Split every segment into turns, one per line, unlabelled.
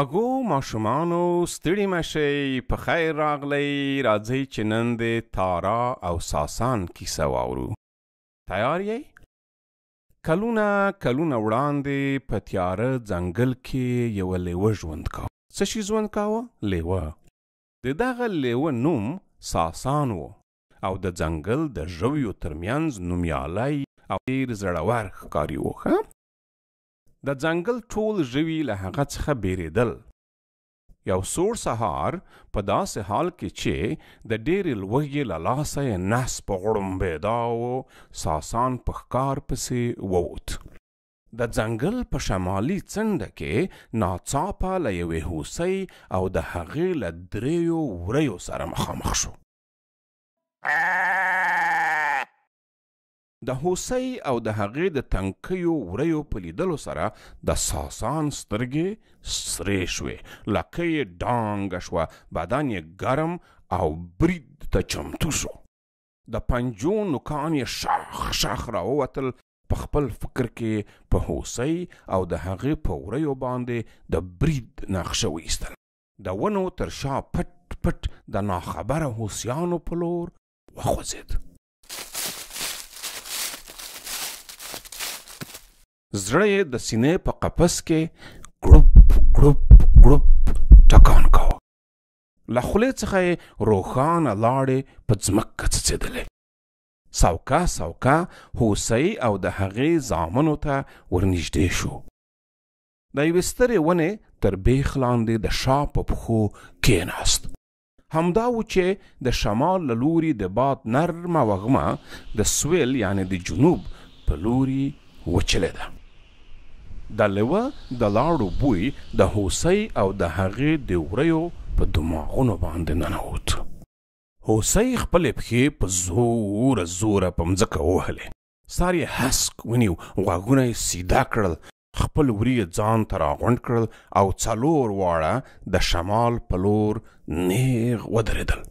خوږو ماشومانو، ستړي مه شئ، په خیر راغلئ. راځئ چې نن د تارا او ساسان کیسه واورو. تیار یئ؟ کلونه کلونه وړاندې په تیاره ځنګل کې یوه لیوه ژوند کاوه. څه شي ژوند کاوه؟ لیوه. د دغه لیوه نوم ساسان و او د ځنګل د ژویو ترمنځ نومیالی او ډېر زړور ښکاري و. ښه، د ځنګل ټول ژوي له هغه څخه بیریدل. یو سوړ سهار په داسې حال کې چې د ډېرې لوږې له لاسه یې نس په غړومبېدا و، ساسان په ښکار پسې ووت. د ځنګل په شمالي څنډه کې ناڅاپه له یوې هوسۍ او د هغې له درېیو وریو سره مخامخ شو. د هوسۍ او د هغې د تنکیو وریو په لیدلو سره د ساسان سترګې سرې شوې، لکۍ یې ډانګه شوه، بدن یې ګرم او برید ته چمتو شو. د پنجو نوکان یې شخ شخ راووتل. په خپل فکر کې په هوسۍ او د هغې په وریو باندې د برید نقشه وایستله. د ونو تر شا پټ پټ د ناخبره هوسیانو په لور وخوځېد. زړه یې د سینې په قفس کې ګړوپ ګړوپ ګړوپ ټکان کاوه. له خولې څخه یې روښانه لاړې په ځمکه څڅېدلې. سوکه سوکه هوسۍ او د هغې زامنو ته ورنږدې شو. د یوې سترې ونې تر بیخ لاندې د شا په پښو کېناست. همدا و چې د شمال له لوري د باد نرمه وږمه د سویل یعنې د جنوب په لوري وچلېده. د لیوه د لاړو بوی د هوسۍ او د هغې د وریو په دماغونو باندې ننوت. هوسۍ خپلې پښې په زوره زوره په مځکه ووهلې، سر یې هسک ونیو، غوږونه یې سیده کړل، خپل وري یې ځان ته راغونډ کړل او څلور واړه د شمال په لور نیغ ودرېدل.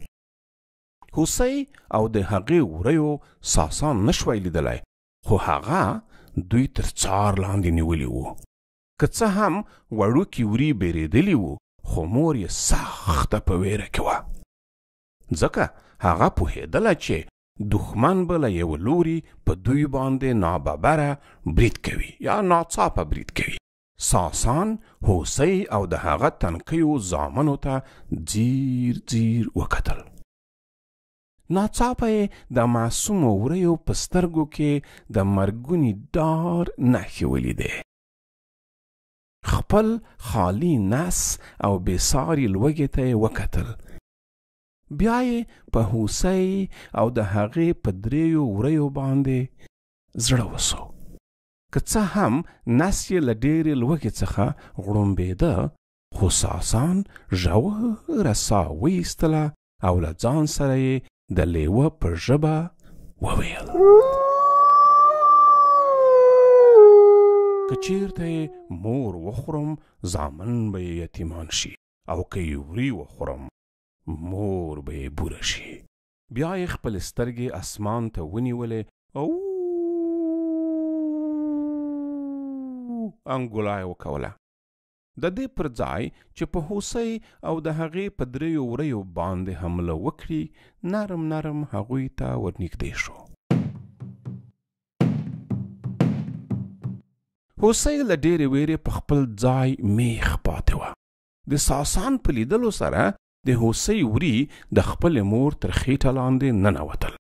هوسۍ او د هغې وریو ساسان نشوای لیدلی، خو هغه دوی تر څار لاندې نیولي وو. که څه هم وړوکي وري بیرېدلي وو، خو مور یې سخته په ویره کې وه، ځکه هغه پوهېدله چې دښمن به له یوه لوري په دوی باندې ناببره برید کوي یا ناڅاپه برید کوي. ساسان هوسۍ او د هغه تنکیو زامنو ته ځیر ځیر وکتل. ناڅاپه یې د معصومو وریو په سترګو کې د مرګوني ډار نښې ولیدې. خپل خالي نس او بېساري لوږې ته یې وکتل. بیا یې په هوسۍ او د هغې په درېیو وریو باندې زړه وسو. که څه هم نس یې له ډېرې لوږې څخه غړومبېده، خو ساسان ژوره ساه وایستله او له ځان سره یې د لیوه په ژبه وویل: که چیرته یې مور وخورم، زامن به یې یتیمان شي، او که یې وري وخورم، مور به یې بوره شي. بیا یې خپلې سترګې اسمان ته ونیولې او انګولا یې وکوله. د دې پر ځای چې په هوسۍ او د هغې په درېیو وریو باندې حمله وکړي، نرم نرم هغوی ته ورنږدې شو. هوسۍ له ډېرې ویرې په خپل ځای میخ پاتې وه. د ساسان په لیدلو سره د هوسۍ وري د خپلې مور تر خېټه لاندې ننوتل.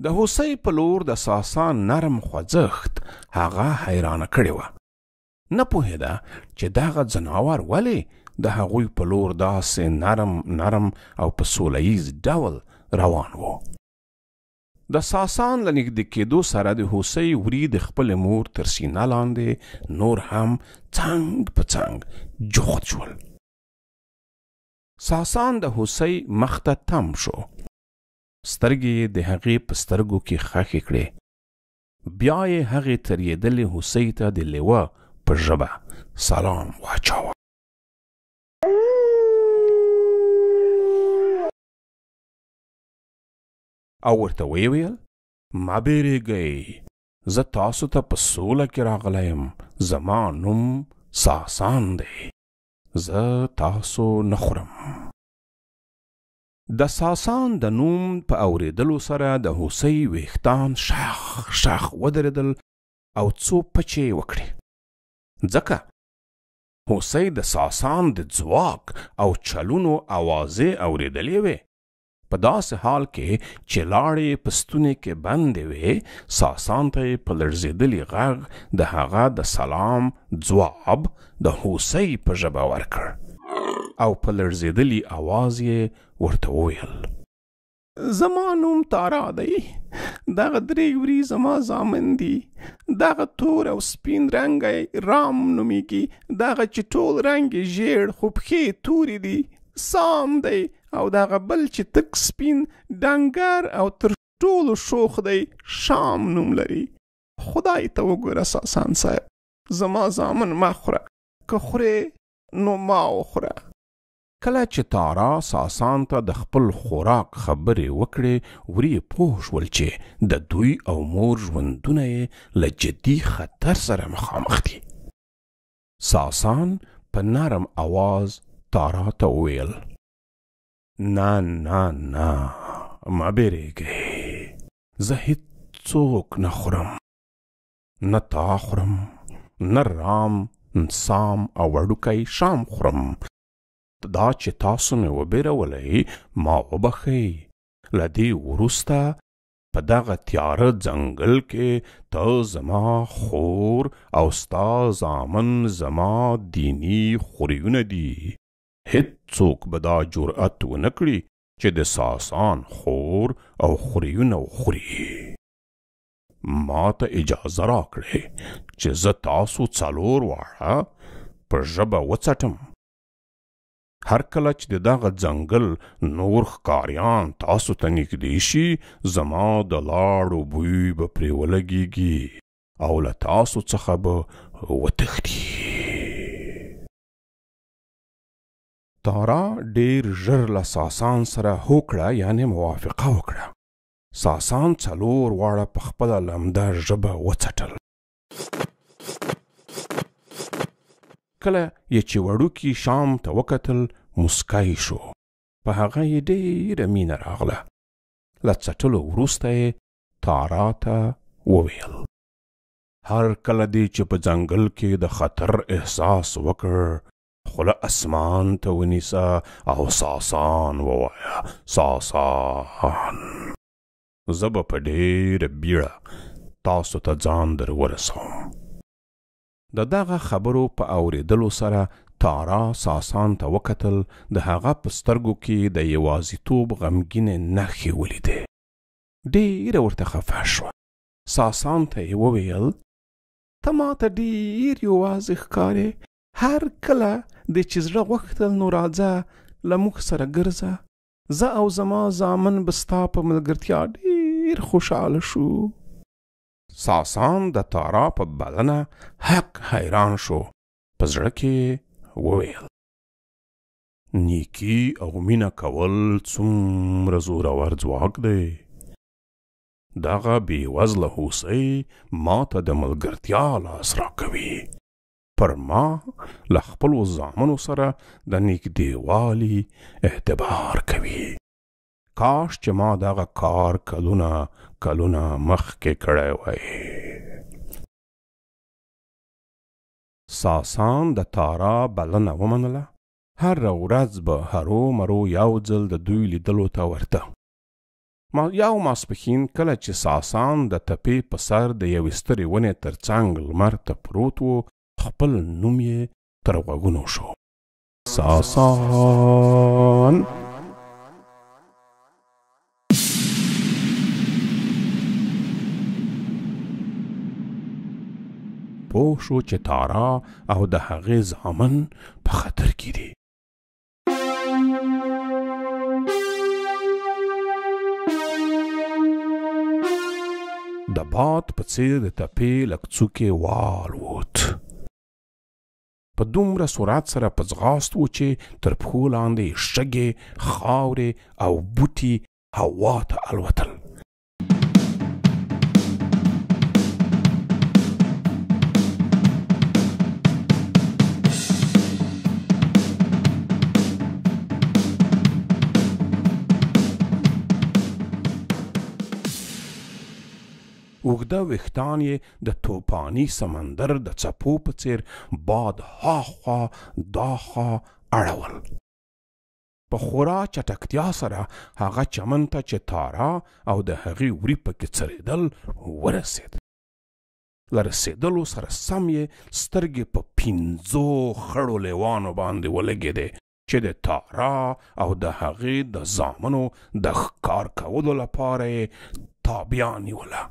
د هوسۍ په لور د ساسان نرم خوځښت هغه حیرانه کړې وه. نه پوهېده چې دغه ځناور ولې د هغوی په لور داسې نرم نرم او په سوله ییز ډول روان و. د ساسان له نږدې کېدو سره د هوسۍ وري د خپلې مور تر سینه لاندې نور هم څنګ په څنګ جوخت شول. ساسان د هوسۍ مخ ته تم شو. سترګې یې د هغې په سترګو کې ښخې کړې. بیا یې هغې ترېدلې هوسۍ ته د لیوه په ژبه سلام واچاوه. او ورته ویې ویل: مه بیرېږئ، زه تاسو ته په سوله کې راغلی یم. زما نوم ساسان دی. زه تاسو نه خورم. د ساسان د نوم په اورېدلو سره د هوسۍ ویښتان شخ شخ ودرېدل او څو پچې یې وکړې، ځکه هوسۍ د ساسان د ځواک او چلونو اوازې اورېدلې وې. په داسې حال کې چې لاړې یې په ستونې کې بندې وې، ساسان ته یې په لړزېدلي غږ د هغه د سلام ځواب د هوسۍ په ژبه ورکړ او په لړزېدلي اواز یې ورته وویل: زما نوم تارا دی، دغه درې وري زما زامن دي، دغه تور او سپین رنګی رام نومیږي، دغه چې ټول رنګ یې ژیړ خو پښې تورې دي سام دی، او دغه بل چې تک سپین ډنګر او تر ټولو شوخ دی شام نوم لري. خدای ته وګوره ساسان صاحب، زما زامن مه خوره، که خورې نو ما وخوره. کله چې تارا ساسان ته د خپل خوراک خبرې وکړې، وري یې پوه شول چې د دوی او مور ژوندونه یې له جدي خطر سره مخامخ دي. ساسان په نرم اواز تارا ته وویل: نه نه نه، مه بیرېږئ، زه هیڅوک نه خورم، نه تا خورم، نه رام، سام او وړوکی شام خورم. دا چې تاسو مې وبېرولئ ما وبخښئ. له دې وروسته په دغه تیاره ځنګل کې ته زما خور او ستا زامن زما دیني خوریونه دي. هیڅوک به دا جرأت ونه کړي چې د ساسان خور او خوریونه وخوري. ما ته اجازه راکړئ چې زه تاسو څلور واړه په ژبه وڅټم. هر کله چې د دغه ځنګل نور ښکاریان تاسو ته نږدې شي، زما د لاړو بوی به پرې ولګېږي او له تاسو څخه به وتښتي. تارا ډیر ژر له ساسان سره هوکړه یعنې موافقه وکړه. ساسان څلور واړه په خپله لمده ژبه وڅټل. کله یې چې وړوکي شام ته وکتل، موسکی شو. په هغه یې ډېره مینه راغله. له څټلو وروسته یې تارا ته وویل: هر کله دې چې په ځنګل کې د خطر احساس وکړ، خوله اسمان ته ونیسه او ساسان ووایه، ساسان. زه به په ډېره بیړه تاسو ته ځان در ورسوم. د دغه خبرو په اورېدلو سره تارا ساسان ته وکتل. د هغه په سترګو کې د یوازیتوب غمګینې نښې ولیدې. ډېره ورته خفه شوه. ساسان ته یې وویل: ته ما ته ډېر یوازې ښکارې. هر کله دې چې زړه غوښتل نو راځه له موږ سره ګرځه. زه او زما زامن به ستا په ملګرتیا ډېر خوشحاله شو. ساسان د تارا په بلنه حق حیران شو. په زړه کې وویل: نیکي او مینه کول څومره زورور ځواک دی. دغه بېوزله هوسۍ ما ته د ملګرتیا لاس راکوي. پر ما له خپلو زامنو سره د نږدېوالي اعتبار کوي. کاش چې ما دغه کار کلونه کلونه مخکې کړی وای. ساسان د تارا بلنه ومنله. هره ورځ به هرو مرو یو ځل د دوی لیدلو ته ورته. یو ماسپښین کله چې ساسان د تپې په سر د یوې سترې ونې تر څنګ لمر ته پروت و، خپل نوم یې تر غوږونو شو: ساسان. پوه شو چې تارا او د هغې زامن په خطر کې دي. د باد په څیر د تپې له څوکې والوت. په دومره سرعت سره په ځغاست و چې تر پښو لاندې یې شګې، خاورې او بوټي هوا ته الوتل. اوږده ویښتان یې د توپاني سمندر د څپو په څیر باد ها خوا دا خوا اړول. په خورا چټکتیا سره هغه چمن ته چې تارا او د هغې وري پکې څرېدل ورسېد. له رسېدلو سره سم یې سترګې په 5 خړو لیوانو باندې ولګېدې چې د تارا او د هغې د زامنو د ښکار کولو لپاره یې تابیا نیوله،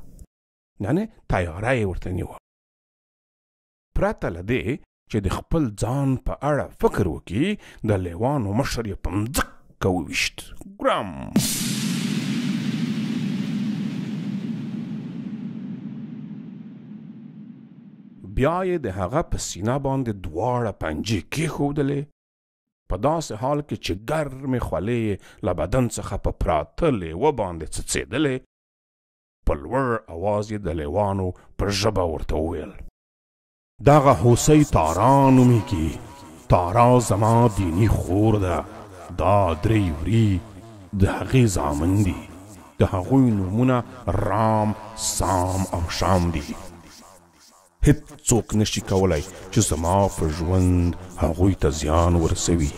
یعنې تیاره یې ورته نیوه. پرته له دې چې د خپل ځان په اړه فکر وکړي، د لیوانو مشر یې په مځکه وویشت. ګرم! بیا یې د هغه په سینه باندې دواړه پنجې کېښودلې، په داسې حال کې چې ګرمې خولې یې له بدن څخه په پراته لیوه باندې څڅېدلې. په لوړ اواز یې د لیوانو په ژبه ورته وویل: دغه هوسۍ تارا نومیږي. تارا زما دیني خور ده. دا 3 وري د هغې زامن دي. د هغوی نومونه رام، سام او شام دي. هیڅوک نشي کولی چې زما په ژوند هغوی ته زیان ورسوي.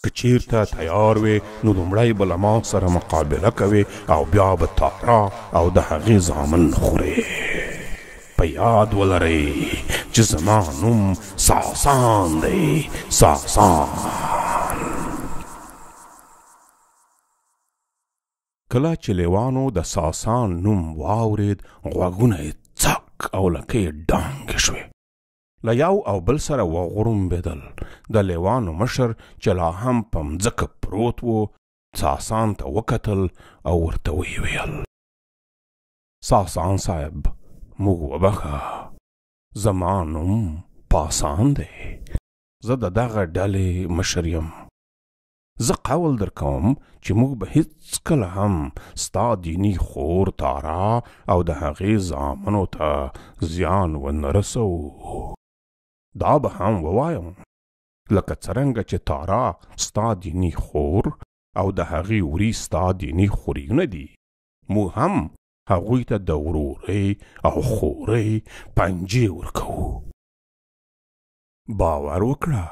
که چیرته تیار وې نو لومړی به له ما سره مقابله کوې او بیا به تارا او د هغې زامن خورې. په یاد ولرئ چې زما نوم ساسان دی، ساسان. کله چې لیوانو د ساسان نوم واورېد، غوږونه یې څک او لکۍ یې ډانګې شوې. له یو او بل سره وغورمبېدل. د لیوانو مشر چې لا هم په مځکه پروت و، ساسان ته وکتل او ورته ویې ویل: ساسان صاحب، موږ وبخښه، زما نوم پاسان دی، زه د دغه ډلې مشر یم. زه قول درکوم چې موږ به هیڅکله هم ستا دیني خور تارا او د هغې زامنو ته زیان ونه رسوو. دا به هم ووایم لکه څرنګه چې تارا ستا دیني خور او د هغې وري ستا دیني خوریونه دي، موږ هم هغوی ته د ورورۍ او خورۍ پنجې ورکوو. باور وکړه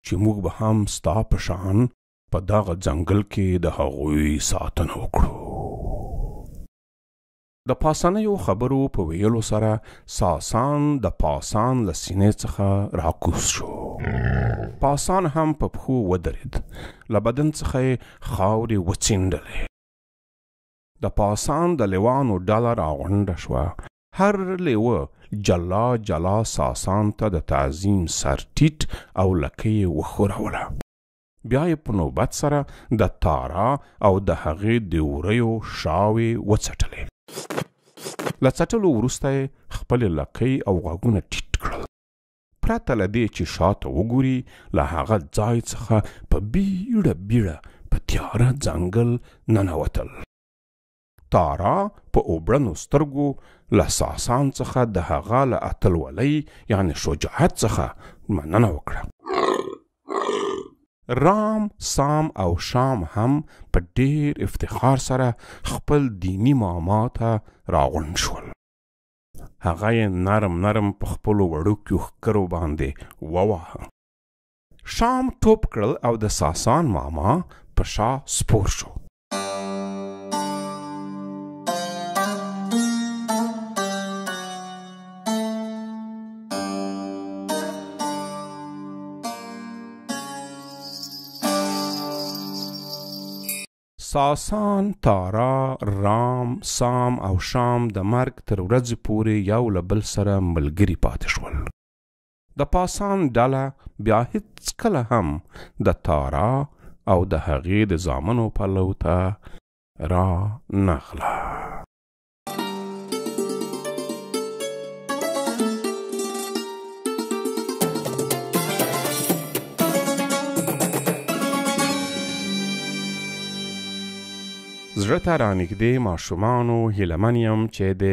چې موږ به هم ستا په شان په دغه ځنګل کې د هغوی ساتنه وکړو. د پاسنیو خبرو په ویلو سره ساسان د پاسان له سینې څخه راکوز شو. پاسان هم په پښو ودرېد، له بدن څخه یې خاورې وڅینډلې. د پاسان د لیوانو ډله راغونډه شوه. هر لیوه جلا جلا ساسان ته د تعظیم سر ټیټ او لکۍ یې وښوروله. بیا یې په نوبت سره د تارا او د هغې د وریو شاوې وڅټلې. له څټلو وروسته یې خپلې لکۍ او غوږونه ټیټ کړل. پرته له دې چې شاته وګوري، له هغه ځای څخه په بیړه بیړه په تیاره ځنګل ننوتل. تارا په اوبړنو سترګو له ساسان څخه د هغه له اتلولۍ یعنې شجاعت څخه مننه وکړه. رام، سام او شام هم په ډیر افتخار سره خپل دیني ماما ته راغونډ شول. هغه یې نرم نرم په خپلو وړوکیو ښکرو باندې وواهه. شام ټوپ کړل او د ساسان ماما په شا سپور شو. ساسان، تارا، رام، سام او شام د مرګ تر ورځې پورې یو له بل سره ملګري پاتې شول. د پاسان ډله بیا هیڅکله هم د تارا او د هغې د زامنو پلو ته را نغله. زړه ته رانږدې ماشومانو، هیله من یم چې د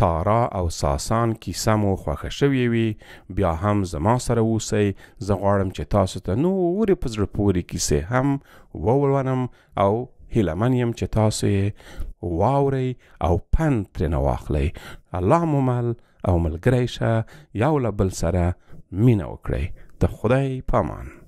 تارا او ساسان کیسه مو خوښه شوې وي. بیا هم زما سره اوسئ. زه غواړم چې تاسو ته نورې په زړه پورې کیسې هم وولولم او هیله من یم چې تاسو یې واورئ او پند ترېنه واخلئ. الله مو مل او ملګری شه، یو له بل سره مینه وکړئ. د خدای پامان.